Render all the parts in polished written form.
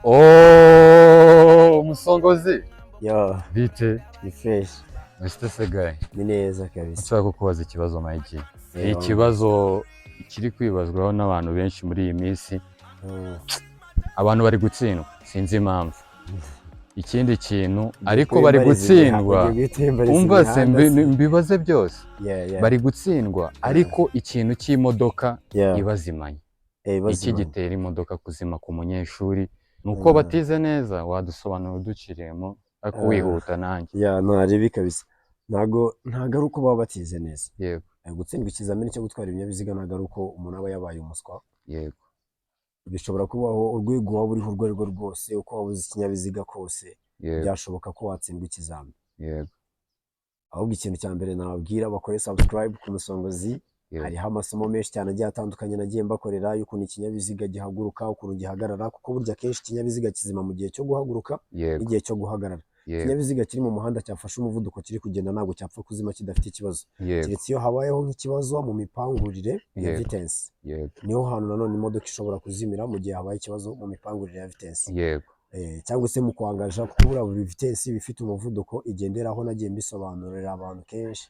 Oh, umusongozi. Yo. Bite? Ni fresh. Mr Segaye. Ni neza kabisa. Nshaka kukubaza ikibazo, Mike. Ni ikibazo kiri kwibazwaho n'abantu benshi muri iyi minsi. Abantu bari gutsindwa, sinzi impamvu. Ikindi kintu ariko bari gutsindwa, umva se, mbibaze byose. Bari gutsindwa, ariko ikintu cy'imodoka ibazimanye. Iki gitera imodoka kuzima ku munyeshuri ni uko batize neza. Wadusobanura uduciriyemo ariko wihuta nanjye. Yeah, ntaribi kabisa. Ntago ari uko baba batize neza. Gutsindwa ikizamini cyo gutwara ibinyabiziga ntago ari uko umuntu aba yabaye umuswa. Bishobora kubaho urwego waba uriho urwo ari rwo rwose, uko waba uzi ikinyabiziga kose, byashoboka ko watsindwa ikizami. Ahubwo ikintu cya mbere nababwira, bakore subscribe ku Musongozi. Hariho amasomo menshi cyane agiye atandukanye nagiye mbakorera y'ukuntu ikinyabiziga gihaguruka, ukuntu gihagarara, kuko burya akenshi ikinyabiziga kizima mu gihe cyo guhaguruka n'igihe cyo guhagarara. Ikinyabiziga kiri mu muhanda cyafashe umuvuduko kiri kugenda ntabwo cyapfa kuzima kidafite ikibazo, keretse iyo habayeho nk'ikibazo mu mipangurire ya vitesse. Niho hantu nanone imodoka ishobora kuzimira, mu gihe habaye ikibazo mu mipangurire ya vitesse cyangwa se mu kwangaja, kuko buriya buri vitesse iba ifite umuvuduko igenderaho. Nagiye mbisobanurira abantu kenshi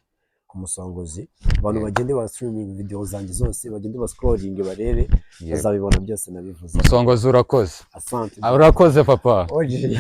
ku Musongozi. Abantu bagende ba streaming video zanjye zose, bagende ba scrolling barebe, bazabibona byose nabivuze. Musongozi, urakoze. Asante. Urakoze, papa. Oje.